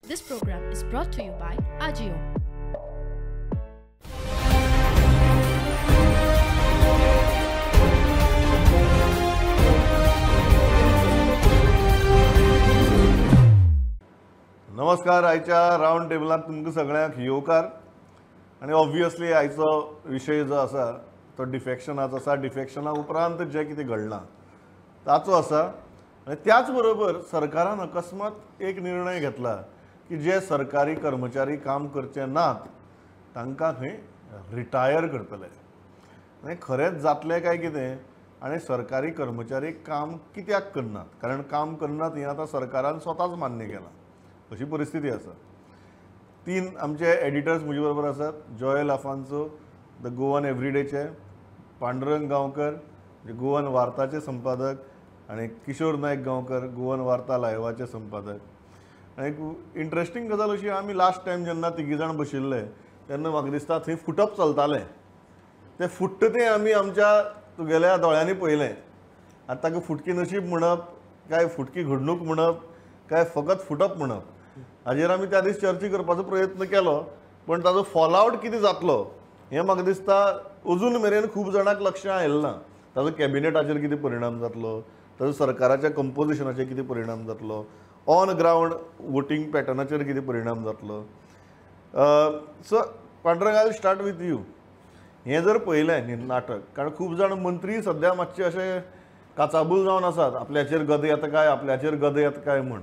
This program is brought to you by Ajio. नमस्कार, आयच्या round टेबलात तुमकां सगळ्यांक येवकार. आनी ऑब्वियसली आयचो विशय जो आसा तो डिफेक्शनाचो आसा. डिफेक्शना उपरांत जें कितें घडलां ताचो आसा. आनी त्याच बरोबर सरकारान अकस्मात एक निर्णय घेतला की जे सरकारी कर्मचारी काम करचे नात तांकां खंय रिटायर करतले. आनी खरेंच जातलें काय कितें आनी सरकारी कर्मचारी काम कित्याक करनात, कारण काम करनात हें आतां सरकारान स्वताच मान्य केलां, अशी परिस्थिती आसा. तीन आमचे एडिटर्स म्हजे बरोबर आसात, जॉयल आफान्सो the Goan एवरीडेचे, पांडुरंग गांवकर जे गोवन वार्ताचे संपादक, आनी किशोर नायक गांवकर गोवन वार्ता लायवाचे संपादक. आनी एक इंट्रस्टींग गजाल अशी, आमी लास्ट टायम जेन्ना तिगी जाण बशिल्ले तेन्ना म्हाका दिसता थंय फुटप चलतालें. तें फुट्टा तें आमी आमच्या तुगेल्या दोळ्यांनी पळयलें. आतां ताका फुटकी नशीब म्हणप काय फुटकी घडणूक म्हणप काय फकत फुटप म्हणप, हाजेर आमी त्या दीस चर्चा करपाचो प्रयत्न केलो, पण ताजो फॉलआवट कितें जातलो हें म्हाका दिसता अजून मेरेन खूब जाणांक लक्षां आयलें ना. ताजो कॅबिनेटाचेर कितें परिणाम जातलो, ताजो सरकाराच्या कंपोजिशनाचेर कितें परिणाम जातलो, ऑन ग्रावंड वोटींग पॅटर्नाचेर कितें परिणाम जातलो. So Pandurang, I will start with you. हें जर पळयलें नाटक, कारण खूब जाण मंत्री सद्या मातशे अशे काचाबूल जावन आसात, आपल्याचेर गदे येता काय, आपल्याचेर गदे येता काय म्हूण.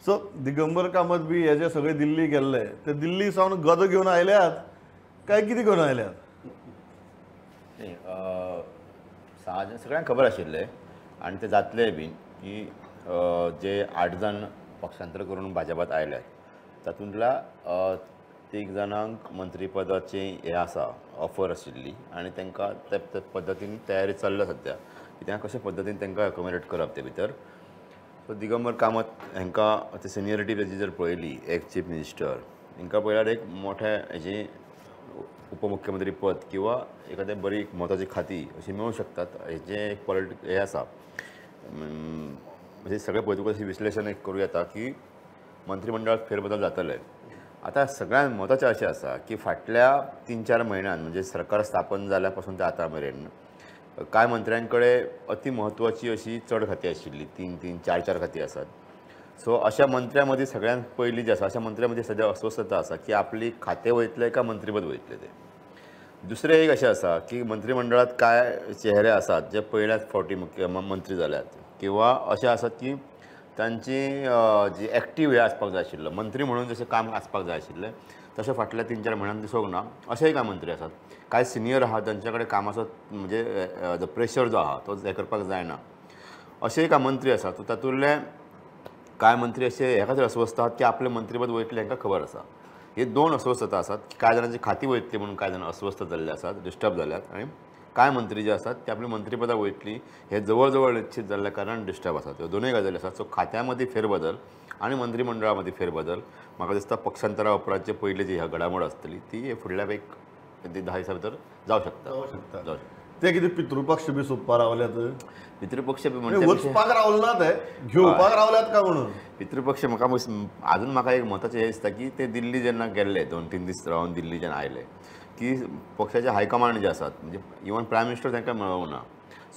सो दिगंबर कामत बी हे जे सगळे दिल्ली गेल्ले ते दिल्ली सावन गदो घेवन आयल्यात काय कितें घेवन आयल्यात? सगळ्यांक खबर आशिल्लें आनी ते जातलेय बीन की जे 8 जाण पक्षांतर करून भाजपात आयल्यात तातूंतल्या 3 जाणांक मंत्रीपदाची हें आसा ऑफर आशिल्ली आनी तांकां त्या पद्दतीन तयारी चल्ल्या सद्या की त्या कशे पद्दतीन तांकां अकोमोडेट करप ते भितर. सो दिगंबर कामत हांकां ते सिनियरिटी ताजी जर पळयली, एक चीफ मिनिस्टर हांकां पळयल्यार एक मोठें हेजी उपमुख्यमंत्री पद किंवा एखादें बरी एक म्हत्वाची खाती अशी मेळूं शकतात, हेजें एक पॉलिटिक हें आसा. म्हणजे सगळें पळयतकूच अशें विश्लेशण एक करूं येता की मंत्रिमंडळात फेरबदल जातले. आतां सगळ्यांत म्हत्वाचें अशें आसा की फाटल्या 3-4 म्हयन्यान म्हणजे सरकार स्थापन जाल्या पासून ते आतां मेरेन कांय मंत्र्यां कडेन अति म्हत्वाची अशी चड खातीं आशिल्ली, 3-3, 4-4 खातीं आसात. सो अशा मंत्र्यां मदीं सगळ्यांत पयलीं जें आसा, अशा मंत्र्यां मदीं सद्या अस्वस्थता आसा की आपली खातें वयतलें काय मंत्रीपद वयतलें तें. दुसरें एक अशें आसा की मंत्रिमंडळांत कांय चेहरे आसात जे पयल्याच फावटी मुख्यमंत्री जाल्यात किंवा अशें आसात की तांची जी एक्टीव हें आसपाक जाय आशिल्लो, मंत्री म्हणून जशें काम आसपाक जाय आशिल्लें तशें फाटल्या 3-4 म्हयन्यांत दिसूंक ना. अशेंय कांय मंत्री आसात, कांय सिनियर आहात तांचे कडेन कामाचो म्हणजे जो प्रेशर जो आहा तो हें करपाक जायना, अशेंय कांय मंत्री आसात. तातूंतले कांय मंत्री अशे ह्या खातीर अस्वस्थ आहात की आपलें मंत्रीपद वयतलें हांकां खबर आसा. हे 2 अस्वस्थता आसात की कांय जाणांची खाती वयतली म्हणून कांय जाण अस्वस्थ जाल्ले आसात, डिस्टर्ब जाल्यात, आनी कांय मंत्री जे आसात ते आपली मंत्रीपदां वयतली हे जवळ जवळ निश्चित जाल्ल्या कारणान डिस्टर्ब आसात. ह्यो दोनूय गजाली आसात. सो खात्यां मदीं फेरबदल आनी मंत्रिमंडळा मदीं फेरबदल म्हाका दिसता पक्षांतरा उपरांतचे पयली जी ह्या घडामोड आसतली ती फुडल्या एक 10 दिसां भितर जावं शकता. ते कितें पितृपक्ष बी सोदपाक रावल्यात? पितृपक्ष बी म्हणजे वचपाक रावले ना, ते घेवपाक रावल्यात काय म्हणून पितृपक्ष म्हाका आजून म्हाका एक म्हत्वाचें हें दिसता की ते दिल्ली जेन्ना गेल्ले 2-3 दीस रावन दिल्ली जेन्ना आयले की पक्षाचे हायकमांड जे आसात म्हणजे इवन प्रायम मिनिस्टर तांकां मेळोंक ना.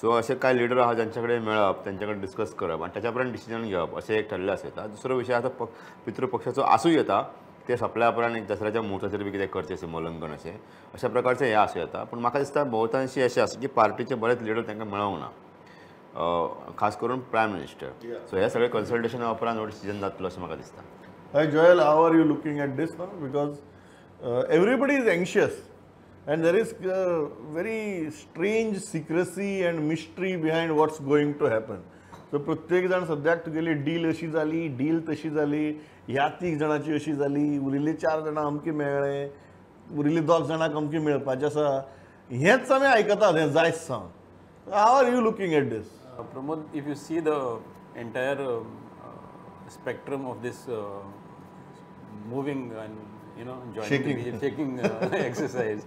सो अशे कांय लिडर आहा जांचे कडेन मेळप, तांचे कडेन डिस्कस करप आनी ताच्या उपरांत डिसिजन घेवप अशें एक ठरलें आसूं येता. दुसरो विशय आतां पितृपक्षाचो आसूं येता, ते सोंपल्या उपरांत एक दसऱ्याच्या मुहूर्ताचेर बी कितें करचें सिमोल्लंघन अशें अशा प्रकारचें हें आसूं येता. पूण म्हाका दिसता भोवतांशी अशें आसा की पार्टीचे बरेच लिडर तांकां मेळोंक ना, खास करून प्रायम मिनिस्टर. सो हे सगळे कन्सल्टेशना उपरांत हो डिसिजन जातलो अशें म्हाका दिसता. Hi Joel, how are you looking at this now? Because everybody is anxious and there is very strange secrecy and mystery behind what's going to happen. So प्रत्येक जाण सद्याक तुगेली डील अशी जाली, डील तशी जाली, ह्या 3 जाणांची अशी जाली, उरिल्ली 4 जाणां अमकी मेळ्ळे, उरिल्ली 2 जाणांक अमकी मेळपाचें आसा, हेंच आमी आयकतात हें जायत सावन. How are you looking at this? Pramod, if you see the entire spectrum of this moving and joining shaking exercise,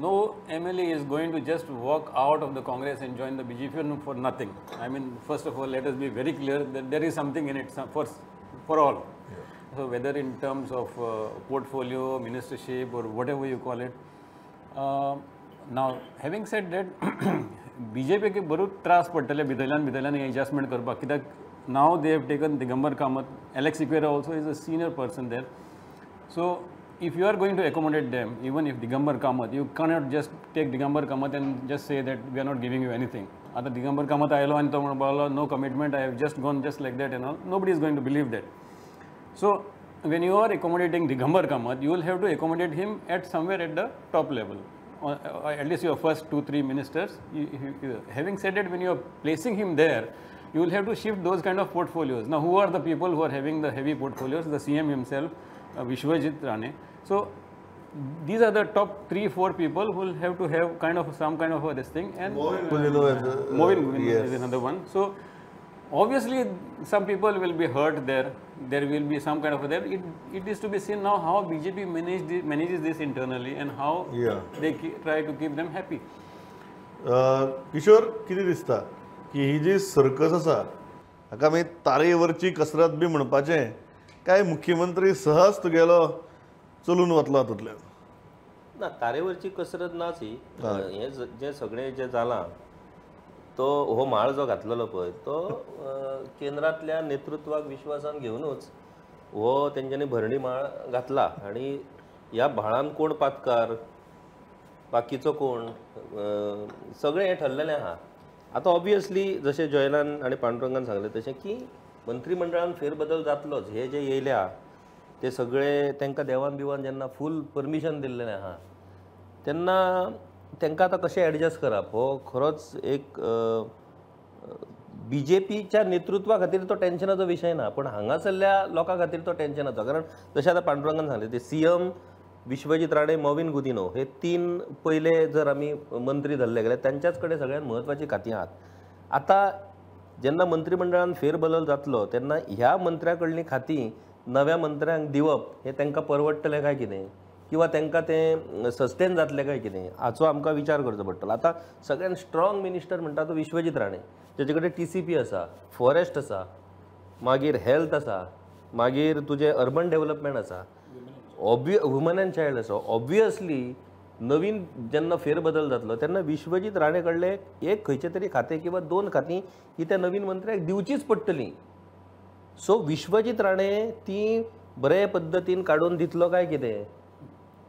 no MLA is going to just walk out of the Congress and join the BJP for nothing. I mean, first of all, let us be very clear that there is something in it for all. Yeah. So whether in terms of portfolio, ministership or whatever you call it. Now having said that, BJP K बरोच त्रास पडटले भितरल्यान भितरल्यान adjustment करपाक, कित्याक now they have taken Digambar Kamat, Alex Sequeira also is a senior person there. So if you are going to accommodate them, even if Digambar Kamat, you cannot just take Digambar Kamat and just say that we are not giving you anything. आता Digambar Kamat आयलो आनी तो म्हणपाक no commitment, I have just gone just like that and all. Nobody is going to believe that. So when you are accommodating Digambar Kamat, you will have to accommodate him at somewhere at the top level, or at least your first 2-3 ministers. Having said that, when you are placing him there, you will have to shift those kind of portfolios. Now, who are the people who are having the heavy portfolios? The CM himself, Vishwajit Rane. So these are the top 3-4 people who will have to have kind of some kind of a this thing. And Mauvin Godinho is another one. So obviously some people will be hurt there. There will be some kind of a there. It is to be seen now how BJP manages this internally and how they try to keep them happy. Kishore, कितें दिसता की ही जी circus आसा हाका आमी तारेवरची कसरत बी म्हणपाचें काय मुख्यमंत्री सहज तुगेलो चलून वतलो हातूंतल्यान? ना, तारेवरची कसरत नाच ही. हें जें सगळें जें जालां तो हो माळ जो घातलेलो पळय तो केंद्रांतल्या नेतृत्वाक विश्वासान घेवनूच हो तेंच्यांनी भरणी माळ घातला. आनी ह्या भाळान कोण पातकार, बाकीचो कोण, सगळें हें ठरलेलें आहा. आतां ऑब्वियसली जशें जॉयलान आनी पांडुरंगान सांगलें तशें की मंत्रीमंडळान फेरबदल जातलोच. हे जे येयल्या ते सगळे तांकां देवान बिवान जेन्ना फूल परमिशन दिल्लें आहा तेन्ना तांकां आतां कशें एडजस्ट करप हो खरोच एक बी जे पीच्या नेतृत्वा खातीर तो टेन्शनाचो विशय ना, पूण हांगासरल्या लोकां खातीर तो टेन्शनाचो. कारण जशें आतां पांडुरंगान सांगलें ते सी एम विश्वजीत राणे, मॉविन गुदिन्हो हे 3 पयले जर आमी मंत्री धरले गेल्यार तांच्याच कडेन सगळ्यांत म्हत्वाचीं खातीं आहात. आतां जेन्ना मंत्रीमंडळान फेरबदल जातलो तेन्ना ह्या मंत्र्या कडलीं खातीं नव्या मंत्र्यांक दिवप हें तांकां परवडटलें काय कितें, किंवा तांकां तें सस्टेन जातलें काय कितें हाचो आमकां विचार करचो पडटलो. आतां सगळ्यान स्ट्रॉंग मिनिस्टर म्हणटा तो विश्वजीत राणे, जाचे कडेन TCP आसा, फॉरेस्ट आसा, मागीर हेल्थ आसा, मागीर तुजें अर्बन डेवलपमेंट आसा, वुमन एंड चायल्ड आसा. ऑब्वियसली नवीन जेन्ना फेरबदल जातलो तेन्ना विश्वजीत राणे कडले एक खंयचें तरी खातें किंवा 2 खातीं ही त्या नवीन मंत्र्याक दिवचीच पडटलीं. सो विश्वजीत राणे ती बरे पद्दतीन काडून दितलो काय कितें,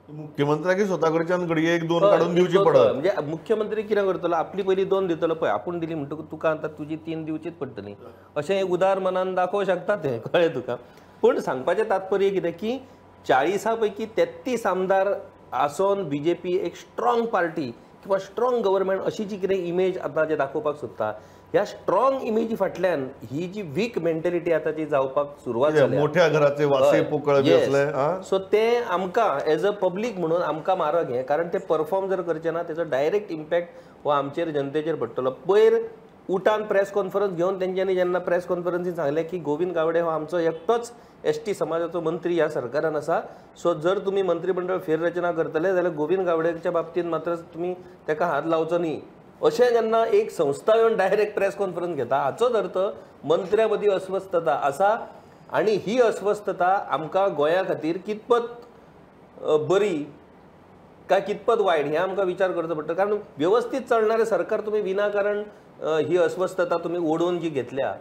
मुख्यमंत्र्याक स्वता कडच्यान घडये 1-2 काडून दिवची पडत. म्हणजे मुख्यमंत्री कितें करतलो, आपली पयलीं 2 दितलो, पळय आपूण दिली म्हणटकूच तुका आतां तुजी 3 दिवचीच पडटली अशें एक उदार मनान दाखोवंक शकता ते, कळ्ळें तुका. पूण सांगपाचें तात्पर्य कितें की 40 पैकी 33 आमदार आसोन BJP एक स्ट्रॉंग पार्टी किंवा स्ट्रॉंग गव्हर्मेंट अशी जी कितें इमेज आतां जे दाखोवपाक सोदता, ह्या स्ट्रॉंग इमेजी फाटल्यान ही जी वीक मेंटेलिटी आतां जी जावपाक सुरवात जाल्या, मोठ्या घराचे वासे पोकळ बी असले, सो ते आमकां एज अ पब्लीक म्हणून आमकां मारक हें, कारण ते परफॉर्म जर करचे ना तेजो डायरेक्ट इम्पॅक्ट हो आमचेर जनतेचेर पडटलो. पयर उटान प्रेस कॉन्फरन्स घेवन तेंच्यांनी जेन्ना प्रेस कॉन्फरन्सीन सांगलें की गोविंद गावडे हो आमचो एकटोच ST समाजाचो मंत्री ह्या सरकारान आसा, सो जर तुमी मंत्रीमंडळ फेररचना करतले जाल्यार गोविंद गावडेच्या बाबतींत मात्र तुमी ताका हात लावचो न्ही, अशें जेन्ना एक संस्था येवन डायरेक्ट प्रेस कॉन्फरन्स घेता हाचोच अर्थ मंत्र्या मदीं अस्वस्थता आसा. आनी ही अस्वस्थता आमकां गोंया खातीर कितपत बरी काय कितपत वायट हें आमकां विचार करचो पडटा. कारण व्यवस्थीत चलणारें सरकार तुमी विनाकारण ही अस्वस्थता तुमी ओडून जी घेतल्या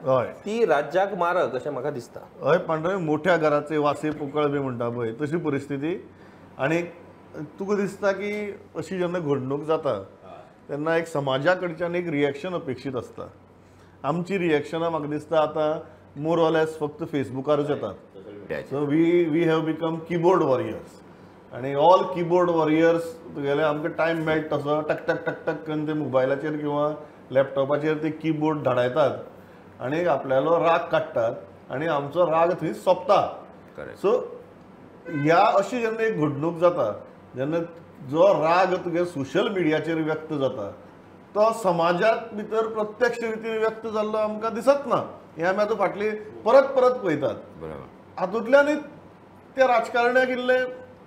ती राज्याक मारक अशें म्हाका दिसता. हय पांडुरंग, मोठ्या घराचे वासे पोकळ बी म्हणटा पळय तशी परिस्थिती. आनी तुका दिसता की अशी जेन्ना घडणूक जाता तेन्ना एक समाजा कडच्यान एक रिएक्शन अपेक्षीत आसता. आमची रिएक्शनां म्हाका दिसता आतां मोर ऑर लेस फक्त फेसबुकारूच येतात. So we have become keyboard warriors आनी ऑल किबोर्ड वॉरियर्स तुगेले आमकां टायम मेळटा तसो टक टक टक टक करून ते मोबायलाचेर किंवा लॅपटॉपाचेर ते किबोर्ड धाडायतात आनी आपल्यालो राग काडटात आनी आमचो राग थंय सोंपता. सो ह्या अशी जेन्ना एक घडणूक जाता जेन्ना जो राग तुगे सोशल मिडियाचेर व्यक्त जाता तो समाजात भितर प्रत्यक्ष रितीन व्यक्त जाल्लो आमकां दिसत ना. हें आमी आतां फाटली परत परत पळयतात. हातूंतल्यानूय त्या राजकारण्याक इल्लें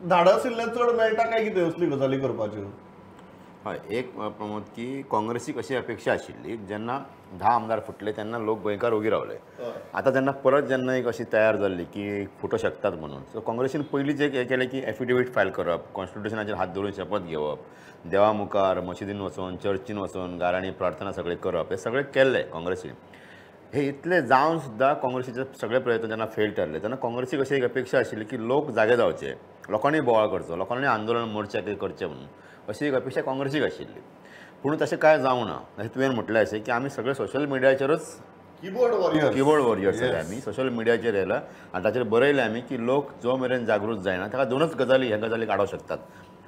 धाडस इल्लें चड मेळटा काय कितें असली गजाली करपाच्यो. हय, एक प्रमोद की काँग्रेसीक अशी अपेक्षा आशिल्ली जेन्ना 10 आमदार फुटले तेन्ना लोक गोंयकार ओगी रावले. आतां जेन्ना परत जेन्ना एक अशी तयार जाल्ली की फुटो शकतात म्हणून, सो काँग्रेसीन पयलीं जे हें केलें की एफिडेवीट फायल करप, कॉन्स्टिट्युशनाचेर हात धरून शपथ घेवप, देवा मुखार मशिदीन वचोन चर्चीन वचोन गाराणी प्रार्थना सगळें करप, हें सगळें केल्लें काँग्रेसीन. हे इतले जावन सुद्दां काँग्रेसीचे सगळे प्रयत्न जेन्ना फेल ठरले तेन्ना काँग्रेसीक अशी एक अपेक्षा आशिल्ली की लोक जागे जावचे, लोकांनी बोवाळ करचो, लोकांनी आंदोलन मोर्चा कितें करचें म्हणून अशी एक अपेक्षा काँग्रेसीक आशिल्ली. पूण तशें कांय जावंक ना. जशें तुवें म्हटलें अशें की आमी सगळे सोशल मिडियाचेरूच किबोर्ड वॉरियर्स जाले आमी, सोशल मिडियाचेर येयला आनी ताचेर बरयलें आमी की लोक जो मेरेन जागृत जायना ताका दोनच गजाली ह्या गजालीक आडोवंक शकतात.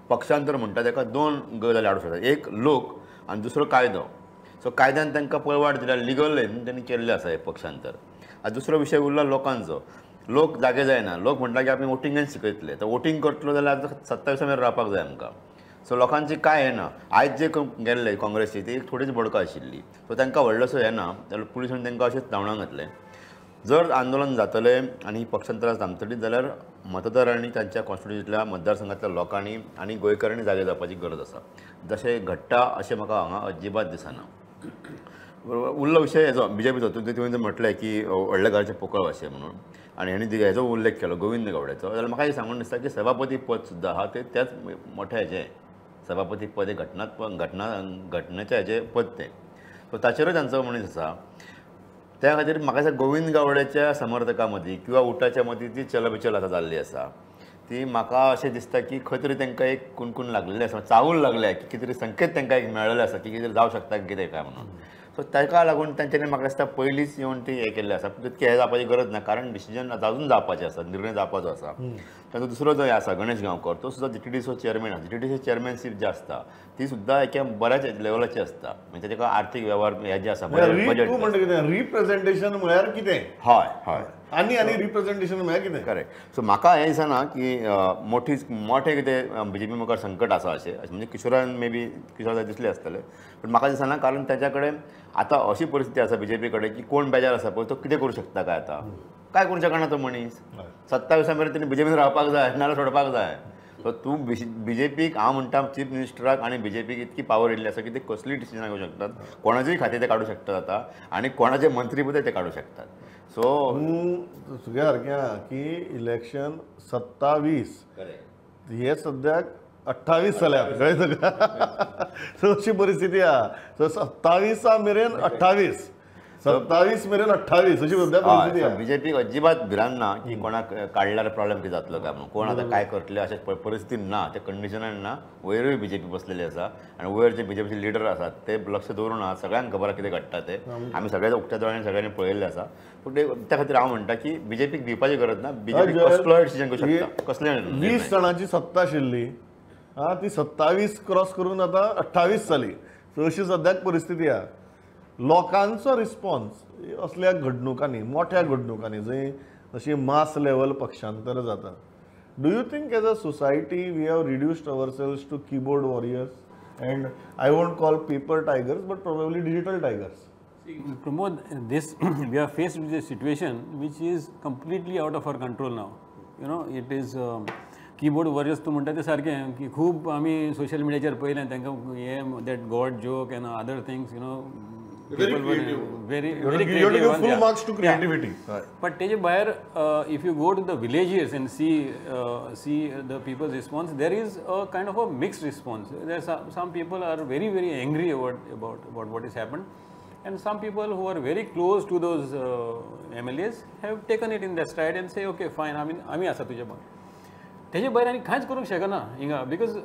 पक्षांतर म्हणटा ताका दोन गजाली आडोवंक शकतात, एक लोक आनी दुसरो कायदो. सो कायद्यान तांकां पळवाट दिल्या, लिगल तेणी केल्लें आसा हें पक्षांतर. आनी दुसरो विशय उरला लोकांचो. लोक जागे जायना, लोक म्हणटा की आमी वोटिंगान शिकयतले, तर वोटींग करतलो जाल्यार आतां 27 मेरेन रावपाक जाय आमकां. सो लोकांची कांय हें ना. आयज जे गेल्ले काँग्रेसी ती एक थोडीच बडकां आशिल्ली, सो तांकां व्हडलोसो हें ना, जाल्यार पुलिसान तांकां अशेंच धांवडावन घातलें. जर आंदोलन जातलें आनी पक्षांतरां थांबतलीं जाल्यार मतदारांनी तांच्या कॉन्स्टिट्युएन्सींतल्या मतदारसंघांतल्या लोकांनी आनी गोंयकारांनी जागे जावपाची गरज आसा. जशें घडटा अशें म्हाका हांगा अजिबात दिसना. बरोबर उरलो विशय हेजो बीजेपीचो. तुवें म्हटलें की व्हडल्या घराचें पोकळ अशें म्हणून, आनी हेणी हेजो उल्लेख केलो गोविंद गावड्याचो, जाल्यार म्हाका हें सांगून दिसता की सभापती पद सुद्दां आहा तें त्याच मोठ्या हेजें सभापती पद हें घटनेचें हेजें पद तें, सो ताचेरूय तांचो मनीस आसा. त्या खातीर म्हाका दिसता गोविंद गावड्याच्या समर्थकां मदीं किंवा उटाच्या मदीं ती चलबिचल आतां जाल्ली आसा ती म्हाका अशें दिसता की खंय तरी तांकां एक कुणकूण लागलेलें आसा, चावूल लागल्या की कितें तरी संकेत तांकां एक मेळ्ळेले आसा की कितें जावं शकता कितें काय म्हणून. सो ताका लागून तांच्यांनी म्हाका दिसता पयलींच येवन ती हें केल्लें आसा. तितकें हें जावपाची गरज ना, कारण डिसिजन अजून जावपाचें आसा, निर्णय जावपाचो आसा. तांचो दुसरो जो आसा गणेश गांवकर, तो सुद्दां जीटीडीसीचो चेअरमॅन आसा. जीटीडीसी चेअरमॅनशीप जी आसता ती सुद्दां एका बऱ्याच लेवलाची आसता, म्हणजे ताका आर्थीक वेव्हार हे जे आसा बजेट रिप्रेझेंटेशन म्हळ्यार कितें, हय हय, आनी आनी रिप्रेझेंटेशन म्हळ्यार कितें, करेक्ट. सो म्हाका हें दिसना की मोठें कितें बीजेपी मुखार संकट आसा अशें, म्हणजे किशोरान मे बी किशोर दिसलें आसतलें, पूण म्हाका दिसना, कारण ताच्या कडेन आतां अशी परिस्थिती आसा बीजेपी कडेन की कोण बेजार आसा पळय तो कितें करूं शकता काय, आतां काय करूं शकना तो मनीस. 27 मेरेन तेणी बीजेपीन रावपाक जाय, नाल्यार सोडपाक जाय. सो तूं बीजेपीक हांव म्हणटा चीफ मिनिस्टराक आनी बीजेपीक इतकी पावर येयल्ली आसा की ते कसलीय डिसिजनां घेवंक शकतात, कोणाचेय खातें ते काडूं शकतात आतां आनी कोणाचे मंत्रीपदय ते काडूं शकतात. सो तुगे सारकें आहा की इलेक्शन 27 हे सद्याक 28 जाल्यात, कळ्ळें तुका? सो अशी परिस्थिती आहा. सो 27 मेरेन 28, 27 मेरेन 28 अशी सद्या परिस्थिती आहा. बीजेपीक अजिबात भिरांत ना की कोणाक काडल्यार प्रॉब्लेम कितें जातलो काय म्हणून, कोण आतां काय करतले अशें परिस्थिती ना, त्या कंडिशनान ना. वयरूय बीजेपी बसलेली आसा आनी वयर जे बीजेपीचे लिडर आसात ते लक्ष दवरून आहा, सगळ्यांक खबर आहा कितें घडटा तें, आमी सगळ्या उक्त्या दोळ्यांनी सगळ्यांनी पळयल्लें आसा. पूण त्या खातीर हांव म्हणटा की बीजेपीक भिवपाची गरज ना, बीजेपी कसलोय डिसिजन घेवंक शकता, कसलें. 20 जाणांची सत्ता आशिल्ली, आं ती 27 क्रॉस करून आतां 28 जाली. सो अशी सद्याक परिस्थिती आहा. लोकांचो रिस्पॉन्स असल्या घडणुकांनी, मोठ्या घडणुकांनी जंय अशी मास लेवल पक्षांतर जाता, do you think as a society we have reduced ourselves to keyboard warriors and I won't call paper tigers but probably digital tigers? Pramod, this we are faced with a situation which is completely out of our control now. You know, it is keyboard warriors तूं म्हणटा तें सारकें की खूब आमी social मिडियाचेर पळयलें तांकां हें that god joke and other things, you know, very creative. You have to give full marks to creativity. But तेजे भायर if you go to the villages and see the people's response, there is a kind of a mixed response. There some people are very very angry about what is happened, and some people who are very close to those MLAs have taken it in their stride and say okay fine, आमी आसा तुजे भायर. तेजे भायर आनी कांयच करूंक शकना हिंगा, because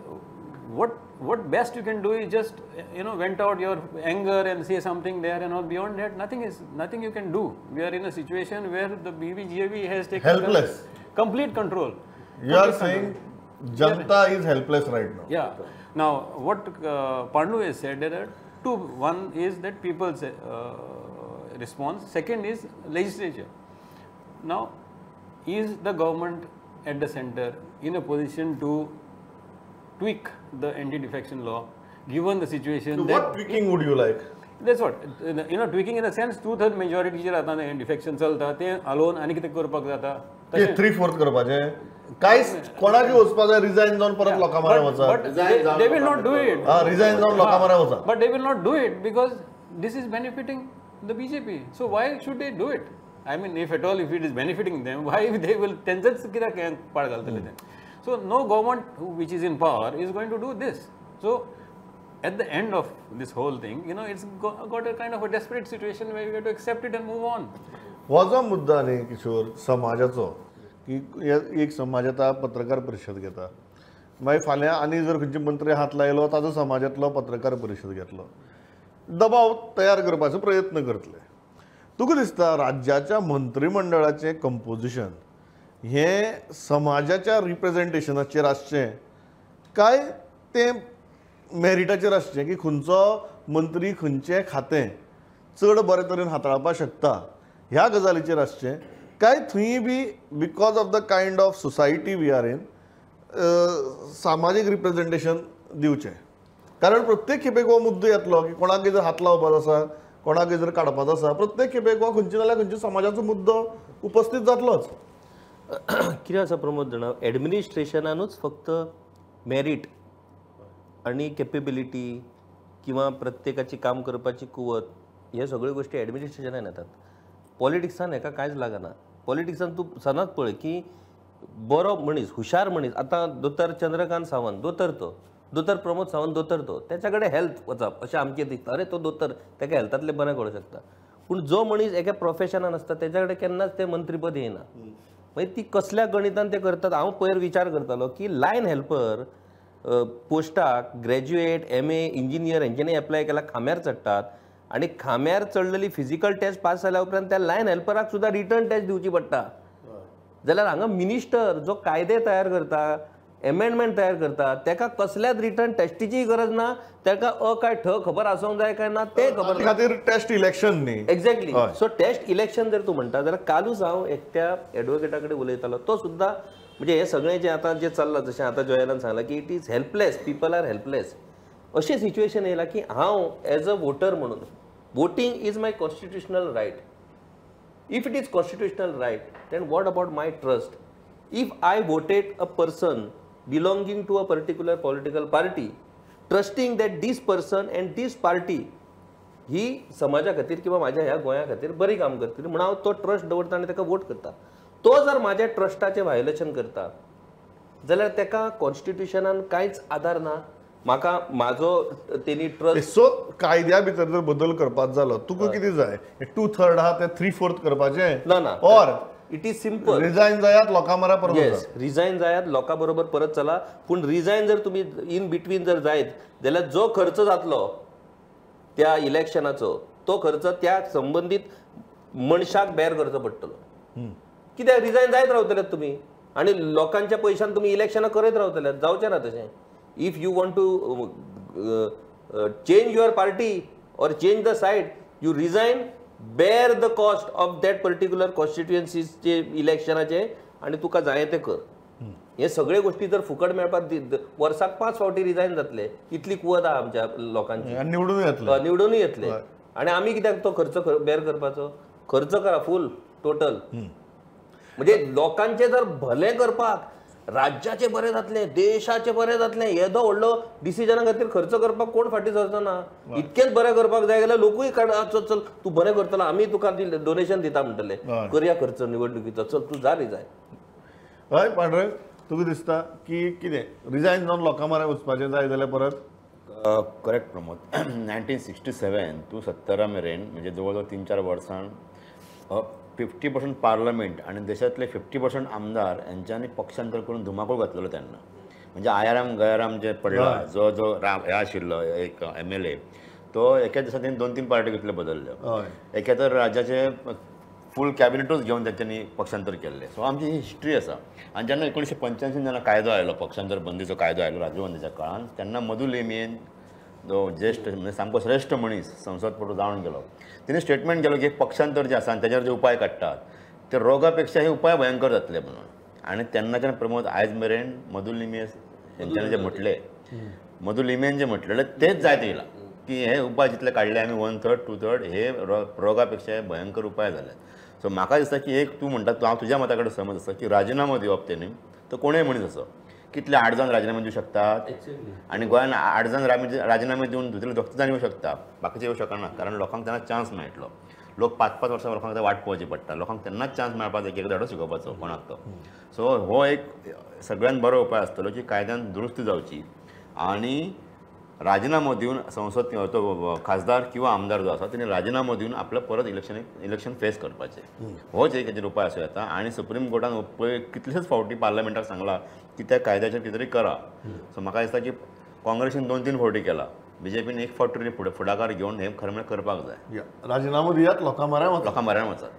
what best you can do is just, you know, vent out your anger and say something there and all. Beyond that, nothing you can do. We are in a situation where the BJP has taken helpless, complete control. You are saying Janta is helpless right now. Yeah. Now, what Pandu has said, there are two. One is that people's response. Second is legislature. Now, is the government at the center in a position to tweak the anti-defection law, given the situation? So what tweaking would you like? That's what, you know, tweaking in the sense 2/3 majority जे जाता defection चलता ते alone आनी कितें करपाक जाता, 3/4 करपाचें, कांय कोणाक वचपा जाय रिजायन जावन परत लोकां मऱ्या वचा. They will not do it. Resign जावन लोकां मऱ्या वचा. But they will not do it because this is benefiting the BJP. So why should they do it? I mean, if at all, if it is benefiting them, why they will तेंचेच कित्याक पाड घालतले ते. So no government which is in power is going to do this. So at the end of this whole thing, you know, it's got a kind of a desperate situation where you have to accept it and move on. हो जो मुद्दा न्ही किशोर समाजाचो की एक समाज आतां पत्रकार परिशद घेता, मागीर फाल्यां आनी जर खंयचे मंत्री हात लायलो ताजो समाजांतलो पत्रकार परिशद घेतलो, दबाव तयार करपाचो प्रयत्न करतले. तुका दिसता राज्याच्या मंत्रिमंडळाचें कंपोजिशन हें समाजाच्या रिप्रेजेंटेशनाचेर आसचें काय तें मेरिटाचेर आसचें की खंयचो मंत्री खंयचें खातें चड बरे तरेन हाताळपाक शकता ह्या गजालीचेर आसचें काय थंय बी because of the kind of society we are in सामाजीक रिप्रेजेंटेशन दिवचें? कारण प्रत्येक खेपेक हो मुद्दो येतलो की कोणाक जर हात लावपाचो आसा, कोणाक जर काडपाचो आसा, प्रत्येक खेपेक हो खंयचे जाल्यार खंयच्या समाजाचो मुद्दो उपस्थित जातलोच. कितें आसा प्रमोद जाणा, एडमिनिस्ट्रेशनानूच फक्त मेरीट आनी केपेबिलिटी किंवा प्रत्येकाची काम करपाची कुवत हे सगळ्यो गोश्टी एडमिनिस्ट्रेशनान येतात. पॉलिटिक्सान हेका कांयच लागना. पॉलिटिक्सान तूं सदांच पळय की बरो मनीस, हुशार मनीस, आतां दोतोर चंद्रकांत सावंत दोतोर, तो दोतोर प्रमोद सावंत दोतोर, तो तेच्या कडेन हेल्थ वचप अशें आमचें दिसता, अरे तो दोतोर तेका हेल्थांतलें बरें करूं शकता. पूण जो मनीस एका प्रोफेशनान आसता तेच्या कडेन केन्नाच तें मंत्रीपद येना. मागीर ती कसल्या गणितान ते करतात. हांव पयर विचार करतालो की लायन हेल्पर पोस्टाक ग्रॅज्युएट, MA, engineer हेंच्यांनी एप्लाय केला, खांब्यार चडटात आनी खांब्यार चडलेली फिजिकल टेस्ट पास जाल्या उपरांत त्या लायन हेल्पराक सुद्दां रिटर्न टेस्ट दिवची पडटा. जाल्यार हांगा मिनिस्टर जो कायदे तयार करता, एमेंडमेंट तयार करता, तेका कसल्याच रिटर्न टेस्टीची गरज ना, तेका अ काय ठ खबर आसूंक जाय काय ना तें खबर ना. खातीर टेस्ट इलेक्शन न्ही. एक्झॅक्टली. सो टेस्ट इलेक्शन जर तूं म्हणटा जाल्यार कालूच हांव एकट्या एडवोकेटा कडेन उलयतालो, तो सुद्दां म्हणजे हें सगळें जें आतां जें चल्लां, जशें आतां जोयलान सांगलां की it is helpless, people are helpless, अशें सिच्युएशन येयलां की हांव एज अ वोटर म्हणून voting is my constitutional right. If it is constitutional right then what about my trust? If I voted a person belonging to a particular political party, trusting that this person and this party ही समाजा खातीर किंवा माझ्या ह्या गोंया खातीर बरी काम करतली म्हणून हांव तो ट्रस्ट दवरता आनी ताका वोट करता, तो जर माझ्या ट्रस्टाचें व्हायोलेशन करता जाल्यार ताका कॉन्स्टिट्युशनान कांयच आदार ना. म्हाका म्हाजो तेणी ट्रस्ट. सो कायद्या भितर जर बदल करपाक जालो तुका कितें जाय? 2/3 आहा ते 3/4 करपाचें? ना ना, or it is simple. Resign जायात लोकां मरा परत. येस, रिजायन जायात लोकां बरोबर परत चला. पूण रिजायन जर तुमी इन बिटवीन जर जायत जाल्यार जो खर्च जातलो त्या इलेक्शनाचो तो खर्च त्या संबंदीत मनशाक बेर करचो पडटलो. कित्याक रिजायन जायत रावतले तुमी आनी लोकांच्या पयशान तुमी इलेक्शनां करत रावतले, जावचें ना तशें. If you want to change your party or change the side, you resign, bear the cost of that particular कॉन्स्टिट्युएन्सीचे इलेक्शनाचे आनी तुका जाय तें कर. हे सगळे गोष्टी जर फुकट मेळपाक वर्साक 5 फावटी रिजायन जातले इतली कुवत आहा आमच्या लोकांची, निवडून येतले, निवडूनय येतले. आनी आमी कित्याक तो खर्च बेर करपाचो? खर्च करा फूल टोटल. म्हणजे लोकांचे जर भलें करपाक, राज्याचे बरें जातलें, देशाचें बरें जातलें, येदो व्हडलो डिसिजना खातीर खर्च करपाक कोण फाटीं सरचो ना. इतकेंच बरें करपाक जाय जाल्यार लोकूय काड, चल चल तूं बरें करतलो, आमी तुका डोनेशन दिता म्हणटले, करया खर्च निवडणुकीचो, चल तूं जा रिजायन. हय पांडुरंग, तुका दिसता की कितें रिजायन जावन लोकां मऱ्या वचपाचें जाय जाल्यार परत? करेक्ट प्रमोद. 1967 टू 70 मेरेन म्हणजे जवळ जवळ 3-4 वर्सां 50% पार्लमेंट आनी देशांतले 50% आमदार हेंच्यांनी पक्षांतर करून धुमाकूळ घातलेलो तेन्ना. म्हणजे आयाराम गयाराम जे पडला, जो जो हे आशिल्लो एक MLA, तो एका दिसा तेणी 2-3 पार्टी कितले बदलल्यो. एका तर राज्याचे फूल कॅबिनेटूच घेवन तेंच्यांनी पक्षांतर केल्लें. सो आमची ही हिस्ट्री आसा. आनी जेन्ना 1985 जेन्ना कायदो आयलो, पक्षांतर बंदीचो कायदो आयलो राजीव गांधीच्या काळान, तेन्ना मधु लेमियन जो ज्येष्ठ म्हणजे सामको श्रेश्ठ मनीस संसदपटू जावन गेलो, तिणें स्टेटमेंट केलो की पक्षांतर जे आसा आनी तेजेर जे उपाय काडटात ते रोगा पेक्षा हे उपाय भयंकर जातले म्हणून. आनी तेन्नाच्यान प्रमोद आयज मेरेन मधु लिमये हेंच्यांनी जे म्हटलें, मधु लिमयेन जे म्हटलेलें तेच जायत येयलां की हे उपाय जितले काडले आमी 1/3 2/3 हे रोगा पेक्षा भयंकर उपाय जाले. सो म्हाका दिसता की एक तूं म्हणटा, हांव तुज्या मता कडेन सहमत आसा की राजिनामो दिवप तेणी तो कोणूय मनीस असो कितले 8 जाण राजिनामे दिवं शकतात आनी गोंयान 8 जाण राजिनामे दिवन दुसरे दोग जाण येवं शकता, बाकीचे येवं शकना, कारण लोकांक तेन्ना चान्स मेळटलो. लोक 5-5 वर्सां लोकांक वाट पळोवची पडटा, लोकांक तेन्नाच चान्स मेळपाक जाय की एक धडो शिकोवपाचो कोणाक तो. सो हो एक सगळ्यात बरो उपाय आसतलो की कायद्यान दुरुस्ती जावची आनी राजिनामो दिवन संसद तो खासदार किंवा आमदार जो आसा तेणी राजिनामो दिवन आपलो परत इलेक्शन फेस करपाचें, होच एक हेजेर उपाय आसूं येता. आनी सुप्रीम कोर्टान पळय कितलेच फावटी पार्लमेंटाक सांगलां की त्या कायद्याचेर कितें तरी करा. सो म्हाका दिसता की काँग्रेसीन 2-3 फावटी केला, बीजेपीन एक फावट तरी फुडाकार घेवन हें खरें म्हणल्यार करपाक जाय. राजिनामो दियात, लोकां म्हऱ्यान वचात, लोकां म्हऱ्यान वचात.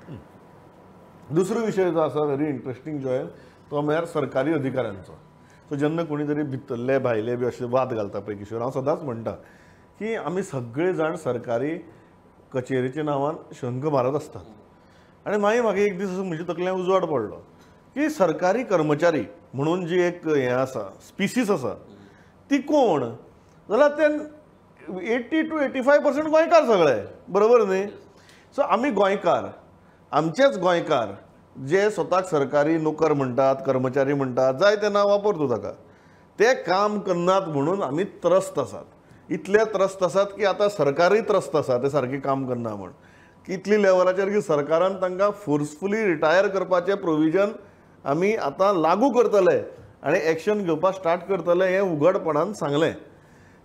दुसरो विशय जो आसा व्हेरी इंट्रस्टींग जॉयल, तो म्हळ्यार सरकारी अधिकाऱ्यांचो. सो जेन्ना कोणी तरी भितरले भायले बी अशे वाद घालता पळय किशोर, हांव सदांच म्हणटा की आमी सगळे जाण सरकारी कचेरेच्या नांवान शंख मारत आसतात आनी मागीर म्हाका एक दीस म्हज्या तकल्यान उजवाड पडलो की सरकारी कर्मचारी म्हणून जी एक हें आसा स्पिसीस आसा ती कोण जाल्यार ते 80 to 85% गोंयकार सगळे, बरोबर न्ही? सो आमी गोंयकार, आमचेच गोंयकार जे स्वताक सरकारी नोकर म्हणटात, कर्मचारी म्हणटात, जाय तें नांव वापर तूं ताका, ते काम करनात म्हणून आमी त्रस्त आसात. इतले त्रस्त आसात की आतां सरकारूय त्रस्त आसा ते सारकें काम करना म्हूण. इतली लेवलाचेर की सरकारान तांकां फोर्सफुली रिटायर करपाचें प्रोविजन आमी आतां लागू करतले आनी एक्शन घेवपाक स्टार्ट करतले हें उघडपणान सांगलें.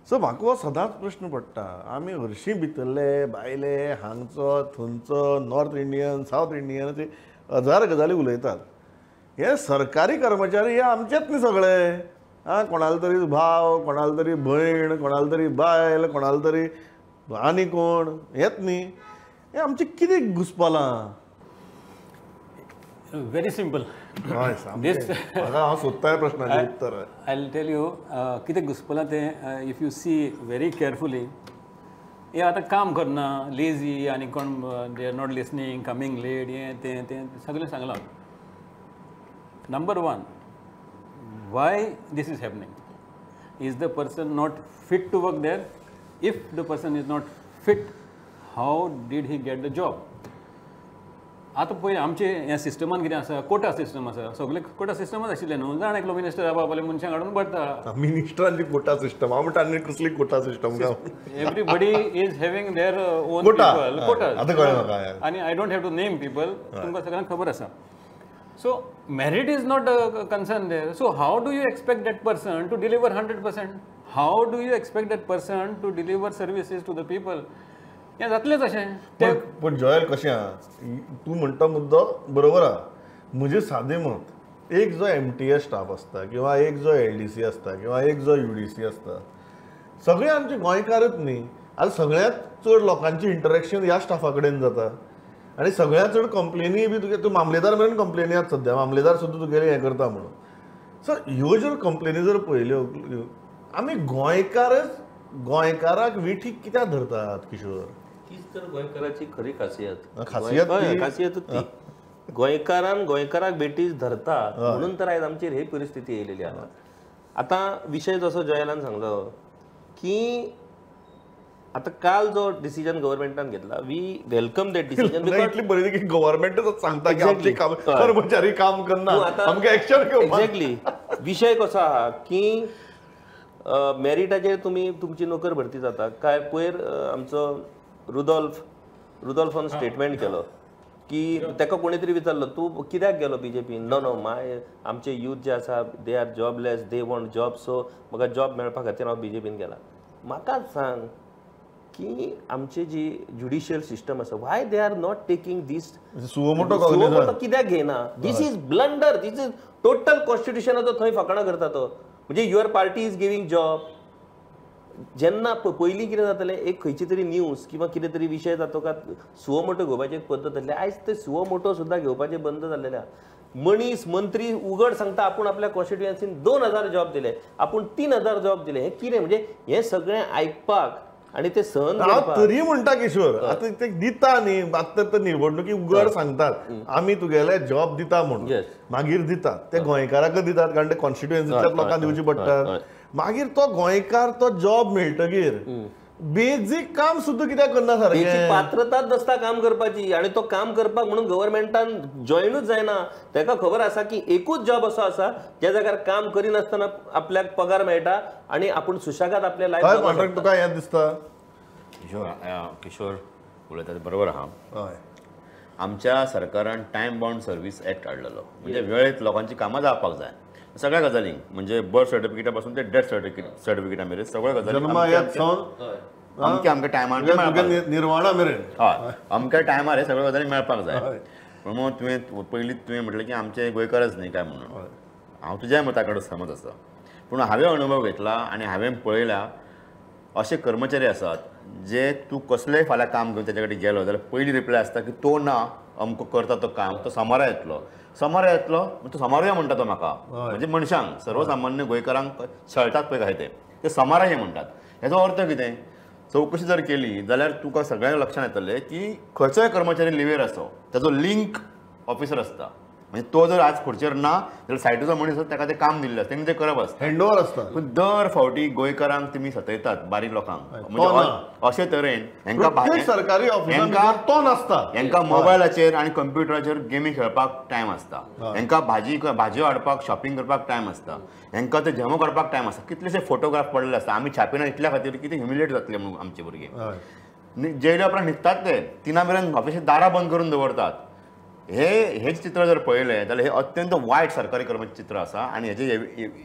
सो म्हाका हो सदांच प्रश्न पडटा, आमी हरशीं भितरले भायले हांगचो थंयचो नॉर्थ इंडियन सावथ इंडियन अशे हजार गजाली उलयतात. हे सरकारी कर्मचारी हे आमचेच न्ही सगळे, आं, कोणालो तरी भाव, कोणालो तरी भयण, कोणालो तरी बायल, कोणालो तरी आनी कोण, हेच न्ही. हे आमचें कितें घुसपलां? Very simple. हांव सोदताय प्रश्नाचें उत्तर. I will tell you कितें घुसपलां तें. If you see very carefully, हे आतां काम करना, लेजी आनी कोण they are not listening, coming late, हें तें तें सगळें सांगलां. Number 1, why this is happening? Is the person not fit to work there? If the person is not fit, how did he get the job? आतां पळय आमचे ह्या सिस्टमान कितें आसा, कोटा सिस्टम आसा, सगळे कोटा सिस्टमच आशिल्लें न्हू. जाण एकलो मिनिस्टर आपले मनशांक हाडून भरता. मिनिस्टरांची कोटा सिस्टम, हांव म्हणटा आनी कसली quota system? Everybody is having their own people, quota. आनी I don't have to name people, तुमकां सगळ्यांक खबर आसा. So merit is not a concern there. So how do you expect that person to deliver 100%? How do you expect that person to deliver services to the people? हें जातलेंच अशें. पूण जॉयल कशें आहा, तूं म्हणटा मुद्दो बरोबर आहा. म्हजें सादें मत, एक जो MTS staff आसता किंवा एक जो LDC आसता किंवा एक जो UDC आसता, सगळे आमचे गोंयकारच न्ही. आतां सगळ्यांत चड लोकांची इंटरेक्शन ह्या स्टाफा कडेन जाता आनी सगळ्यांत चड कंप्लेनी बी तुगे, तूं मामलेदार मेरेन कंप्लेनी आसा सद्या, मामलेदार सुद्दां तुगेलें हें करता म्हणून. सो ह्यो जर कंप्लेनी जर पळयल्यो, आमी गोंयकारच गोंयकाराक विठीक कित्याक धरतात किशोर? तीच तर गोंयकाराची खरी खासियत, खासियत ती गोंयकारान गोंयकाराक बेटीच धरता म्हणून तर आयज आमचेर ही परिस्थिती येयलेली आसा. आतां विशय जसो जयलान सांगलो की आतां काल जो डिसिजन गव्हर्मेंटान घेतला, we welcome that decision. इतली बरी की गव्हर्मेंटच सांगता की आमची कर्मचारी काम करना, आमकां एक्शन घेवपाक. एक्झॅक्टली. विशय कसो आहा की मेरिटाचेर तुमी तुमची नोकर भरती जाता काय. पयर आमचो रुडोल्फान स्टेटमेंट केलो की ताका कोणी तरी विचारलो तूं कित्याक गेलो बीजेपीन? नो नो my आमचे यूथ जे आसा they are jobless, they want job, so म्हाका जॉब मेळपा खातीर हांव बीजेपीन गेला. म्हाका सांग की आमची जी ज्युडिशियल सिस्टम आसा, why they are not taking this suo motu कित्याक घेयना? This is blunder, this is total कॉन्स्टिट्युशनाचो थंय फकाणां करता तो. म्हणजे your party is giving job. जेन्ना पयलीं कितें जातालें, एक खंयची तरी न्यूज किंवा कितें तरी विशय जातो का सुओ मोटो घेवपाची एक पद्दत आसली. आयज ते सुओ मोटो सुद्दां घेवपाचें बंद जाल्लें आहा. मनीस मंत्री उगड सांगता आपूण आपल्या कॉन्स्टिट्युएन्सीन 2000 जॉब दिले, आपूण 3000 जॉब दिले. हें कितें म्हणजे हें सगळें आयकपाक आनी ते सहन करपाक. तरी म्हणटा किशोर, आतां ते दिता न्ही, आतां ते निवडणुकी उगड सांगतात आमी तुगेले जॉब दिता म्हणून, मागीर दितात ते गोंयकाराकच दितात कारण ते कॉन्स्टिट्युएन्सींतल्या लोकांक दिवचे पडटात. मागीर तो गोंयकार तो जॉब मेळटगीर बेजीक काम सुद्दां कित्याक करना सारकें? तेची पात्रताच नासता काम करपाची आनी तो काम करपाक म्हणून गव्हर्मेंटान जॉयनूच जायना. ताका खबर आसा की एकूच जॉब असो आसा ज्या जाग्यार काम करिनासतना आपल्याक पगार मेळटा आनी आपूण सुशेगाद आपल्या लायफ. तुका हें दिसता किशोर उलयता बरोबर आहा. आमच्या सरकारान टायम बाउंड सर्वीस एक्ट हाडलेलो, म्हणजे वेळेत लोकांची कामां जावपाक जाय सगळ्या गजालींक, म्हणजे बर्थ सर्टिफिकेटा पासून ते डेथ सर्टिफिकेटा मेरेन सगळ्या गजाली अमक्या अमक्या टायमार निर्वाणा मेरेन, हय अमक्या टायमार हे सगळ्यो गजाली मेळपाक जाय. म्हणून तुवें पयलीं तुवें म्हटलें की आमचे गोंयकारच न्ही काय म्हणून, हांव तुज्या मता कडेन सहमत आसा, पूण हांवें अणभव घेतला आनी हांवें पळयला अशे कर्मचारी आसात जे तूं कसलेंय फाल्यां काम घेवन तेच्या कडेन गेलो जाल्यार पयली रिप्लाय आसता की तो ना अमको करता तो काम, तो सोमारा येतलो, सोमारा येतलो, तो सोमारूय म्हणटा तो म्हाका, म्हणजे मनशांक सर्वसामान्य गोंयकारांक छळटात पळय काय ते सोमारा हे म्हणटात. हेचो अर्थ कितें, चवकशी जर केली जाल्यार तुका सगळ्यांक लक्षांत येतलें की खंयचोय कर्मचारी लिवेर आसो ताजो लिंक ऑफिसर आसता, म्हणजे तो जर आज खुर्चेर ना जाल्यार सायटीचो मनीस ताका तें काम दिल्लें आसता, तेणी तें करप आसता, हँडओवर आसता. पूण दर फावटी गोंयकारांक तुमी सतयतात बारीक लोकांक, म्हणजे अशे तरेन हेंकां सरकारी ऑफिसांत तो नासता, हेंकां मोबायलाचेर आनी कंप्युटराचेर गेमी खेळपाक टायम आसता, हेंकां भाजयो हाडपाक शॉपिंग करपाक टायम आसता, हेंकां ते झेमो काडपाक टायम आसता, कितलेशे फोटोग्राफ पडलेले आसता. आमी छापिना इतल्या खातीर की ते ह्युमिलेट जातले म्हणून आमचे भुरगे जेयल्या उपरांत न्हिदतात, ते 3 मेरेन ऑफिसाची दारां बंद करून दवरतात. हे चित्र जर पळयलें जाल्यार हे अत्यंत वायट सरकारी कर्मचारी चित्र आसा आनी हेजें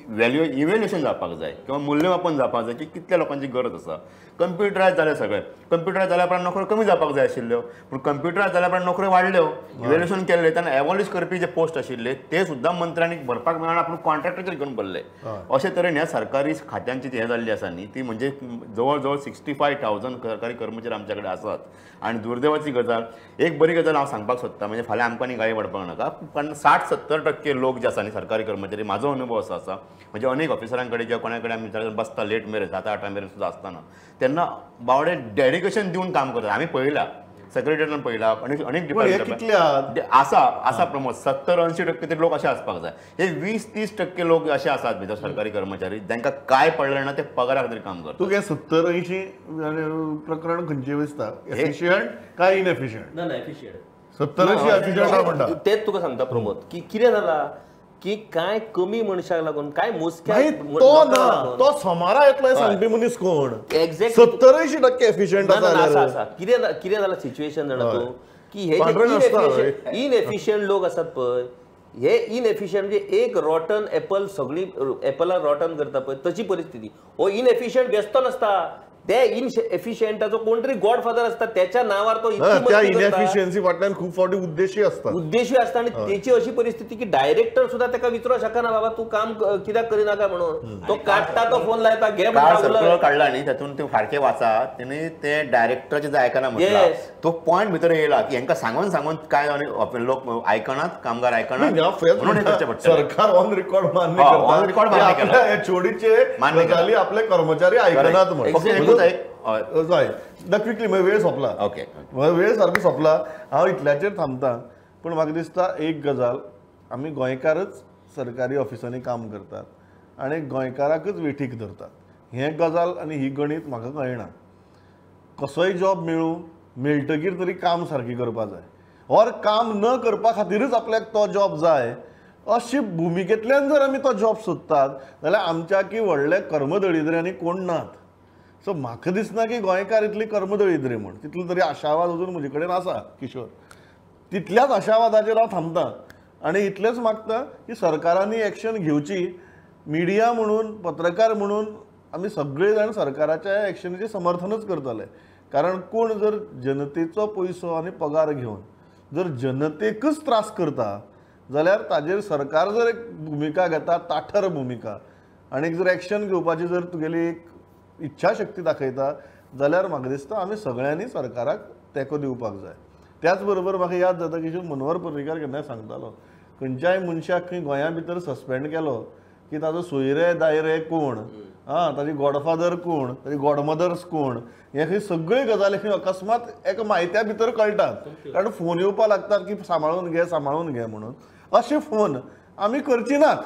व्हॅल्यू इव्हॅल्युएशन जावपाक जाय किंवा मूल्यमापन जावपाक जाय की कितल्या लोकांची गरज आसा. कंप्युटरायज जालें सगळें, कंप्युटरायज जाल्या उपरांत नोकऱ्यो कमी जावपाक जाय आशिल्ल्यो, पूण कंप्युटरायज जाल्या उपरांत नोकऱ्यो वाडल्यो. इव्हॅल्युएशन केल्लें तेन्ना एवॉल्यूश करपी जे पोस्ट आशिल्ले ते सुद्दां मंत्र्यांनी भरपाक मेळना, पूण कॉन्ट्रॅक्टाचेर घेवन भरले. अशे तरेन ह्या सरकारी खात्यांची हें जाल्ली आसा न्ही ती म्हणजे जवळ जवळ 65,000 सरकारी कर्मचारी आमच्या कडेन आसात. आनी दुर्दैवाची गजाल, एक बरी गजाल हांव सांगपाक सोदता, म्हणजे फाल्यां आमकां न्ही गाळी पडपाक नाका, कारण 60-70% लोक जे आसा न्ही सरकारी कर्मचारी, म्हाजो अनुभव असो आसा, म्हणजे अनेक ऑफिसरां कडेन किंवा कोणा कडेन आमी बसता लेट मेरेन 7-8 मेरेन सुद्दां आसतना तेन्ना बावडे डेडिकेशन दिवन काम करतात. आमी पळयला सेक्रेटरीन पळयला, अनेक डिपार्टमेंट आसा आसा प्रमोद 70-80% तरी लोक अशे आसपाक जाय. हे 20-30% लोक अशे आसात भितर सरकारी कर्मचारी जांकां काय पडलें ना ते पगारा खातीर काम करतात. तुका 70-80 प्रकरण खंयचें दिसता, एफिशियंट काय इनएफिशियंट? ना ना एफिशियंट 70-80 एफिशियंट म्हणटा. तेच तुका सांगता प्रमोद की कितें जाला की काय कमी मनशाक लागून काय मोजक्या तो ना तो सोमारा येतलो सांगपी मनीस कोण, एक्झॅक्ट 70-80% एफिशियंट आसा. आसा कितें कितें जाला सिच्युएशन जाणा तूं की हे जे इनएफिशियंट लोक आसात पळय, हे इनएफिशियंट म्हणजे एक रॉटन एपल सगळी एपलाक रॉटन करता पळय तशी परिस्थिती. हो इनएफिशियंट बेस्तो नासता, ते इनएफिशियंटाचो कोण तरी गॉडफादर आसता, त्याच्या नावार तो त्या इनएफिशियन्सी फाटल्यान खूब फावटी उद्देशी आसता, उद्देशी आसता. आनी तेची अशी परिस्थिती की डायरेक्टर सुद्दां ताका विचारूंक शकना बाबा तूं काम कित्याक करिनाका म्हणून, तो काडटा तो फोन लायता घे सर्क्युलर काडला न्ही तातूंत ते सारकें वाचा, तेणी ते डायरेक्टराचे जे आयकना म्हटलां तो पॉयंट भितर येयला की हेंकां सांगून सांगून काय लोक आयकनात, कामगार आयकनात, म्हणून हें करचें पडटा. सरकार ऑन रिकॉर्ड मान्य करता, ऑन रिकॉर्ड मान्य केला एचओडीचे गजाली आपले कर्मचारी आयकनात म्हणून. क्विकली वेळ सोंपला, ओके वेळ सारको सोंपला, हांव इतल्याचेर थांबता. पूण म्हाका दिसता एक गजाल, आमी गोंयकारच सरकारी ऑफिसांनी काम करतात आनी गोंयकाराकच वेठीक धरतात, हें गजाल आनी ही गणीत म्हाका कळना. कसोय जॉब मेळूं, मेळटकीर तरी काम सारकें करपा जाय, ऑर काम न करपा खातीरच आपल्याक तो जॉब जाय अशी भुमिकेंतल्यान जर आमी तो जॉब सोदतात जाल्यार आमच्या की व्हडले कर्मदळिद्रे आनी कोण नात. सो म्हाका दिसना की गोंयकार इतली कर्मदळिद्री म्हूण, तितलो तरी आशावाद अजून म्हजे कडेन आसा किशोर, तितल्याच आशावादाचेर हांव थांबता आनी इतलेंच मागता की सरकारांनी एक्शन घेवची. मिडिया म्हणून, पत्रकार म्हणून आमी सगळे जाण सरकाराच्या एक्शनीचें समर्थनच करतले, कारण कोण जर जनतेचो पयसो आनी पगार घेवन जर जनतेकच त्रास करता जाल्यार ताजेर सरकार जर एक भुमिका घेता, ताठर भुमिका, आनी जर एक्शन घेवपाची जर तुगेली एक इच्छाशक्ती दाखयता जाल्यार म्हाका दिसता आमी सगळ्यांनी सरकाराक तेंको दिवपाक जाय. त्याच बरोबर म्हाका याद जाता की मनोहर पर्रीकार केन्नाय सांगतालो, खंयच्याय मनशाक खंय गोंया भितर सस्पेंड केलो की ताजो सोयरे दायरे कोण, आं ताजी गॉडफादर कोण, ताजी गॉडमदर्स कोण, हे खंय सगळ्यो गजाली खंय अकस्मात एका म्हायत्या भितर कळटात, कारण फोन येवपाक लागतात की सांबाळून घे सांबाळून घे म्हणून. अशे फोन आमी करची नात,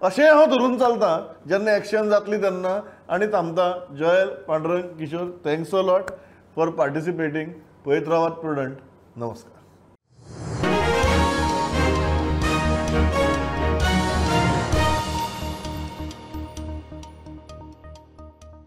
अशें हांव धरून चलता जेन्ना एक्शन जातली तेन्ना आनी थांबता. Joel, Pandurang, Kishore, thanks a lot for participating. पळयत रावात प्रुडंट. नमस्कार.